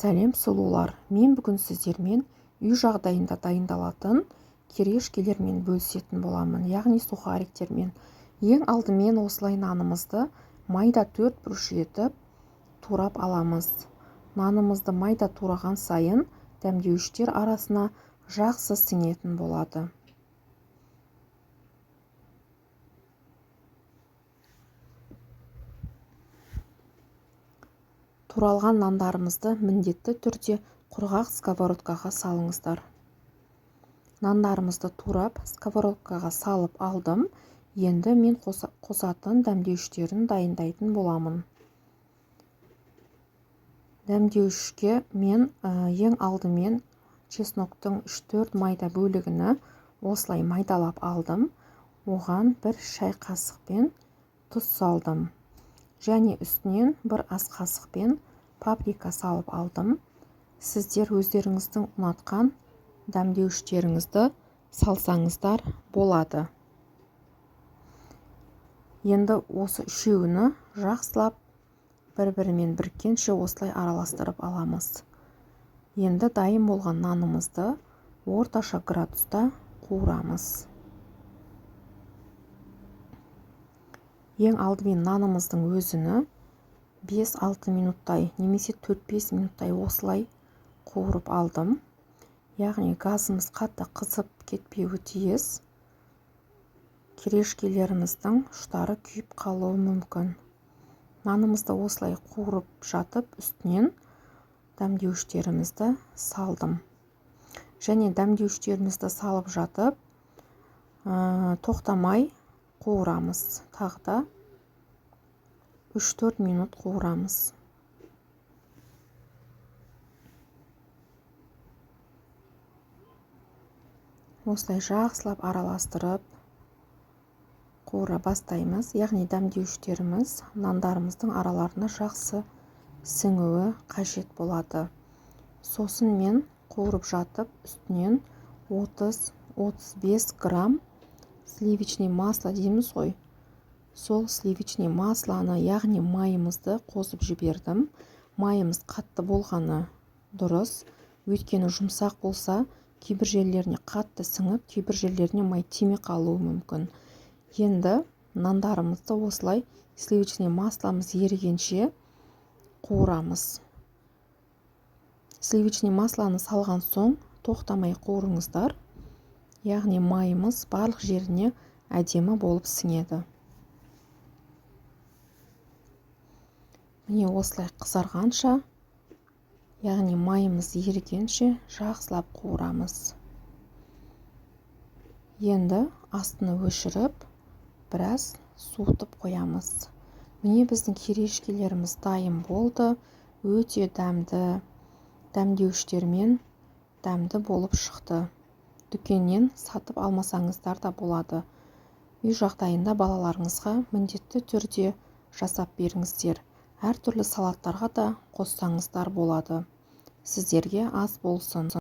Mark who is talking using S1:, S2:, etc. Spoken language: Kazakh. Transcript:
S1: Сәлем, сұлулар! Мен бүгін сіздермен үй жағдайында дайындалатын кириешкилермен бөлісетін боламын, яғни сухариктермен. Ең алдымен осылай нанымызды майда төрт бұрыш етіп турап аламыз. Нанымызды майда тураған сайын дәмдеуіштер арасына жақсы сіңетін болады. Туралған нандарымызды міндетті түрде құрғақ сковородкаға салыңыздар. Нандарымызды турап, сковородкаға салып алдым. Енді мен қосатын дәмдеуіштерін дайындайтын боламын. Дәмдеуішке мен ең алдымен чесноктың 3-4 майда бөлігіні осылай майдалап алдым. Оған бір шай қасықпен тұз салдым. Және үстінен бір ас қасықпен паприка салып алдым. Сіздер өздеріңіздің ұнатқан дәмдеуіштеріңізді салсаңыздар болады. Енді осы үшеуіні жақсылап бір-бірімен біріккенше осылай араластырып аламыз. Енді дайын болған нанымызды орташа градуста қуырамыз. Ең алдымен нанымыздың өзіні 5-6 минуттай немесе 4-5 минуттай осылай қуырып алдым. Яғни газымыз қатты қызып кетпеуі тиіс. Кириешкилеріміздің ұштары күйіп қалуы мүмкін. Нанымызды осылай қуырып жатып, үстінен дәмдеуіштерімізді салдым. Және дәмдеуіштерімізді салып жатып, тоқтамай қуырамыз. Тағы да 3-4 минут қуырамыз. Осылай жақсылап араластырып қуыра бастаймыз. Яғни дәмдеуіштеріміз нандарымыздың араларына жақсы сіңуі қажет болады. Сосын мен қуырып жатып үстінен 30-35 грамм сливочный масло дейміз ғой. Сол сливочный маслоны, яғни майымызды қосып жібердім. Майымыз қатты болғаны дұрыс, өйткені жұмсақ болса кейбір жерлеріне қатты сіңіп, кейбір жерлеріне май тимей қалуы мүмкін. Енді нандарымызды осылай сливочный масломыз ерігенше қуырамыз. Сливочный маслоны салған соң тоқтамай қуырыңыздар. Яғни майымыз барлық жеріне әдемі болып сіңеді. Міне осылай қызарғанша, яғни майымыз ерігенше жақсылап қуырамыз. Енді астыны өшіріп, біраз суытып қоямыз. Міне біздің кириешкилеріміз дайын болды. Өте дәмді, дәмдеуіштермен дәмді болып шықты. Дүкеннен сатып алмасаңыздар да болады. Үй жағдайында балаларыңызға міндетті түрде жасап беріңіздер. Әртүрлі салаттарға да қоссаңыздар болады. Сіздерге ас болсын.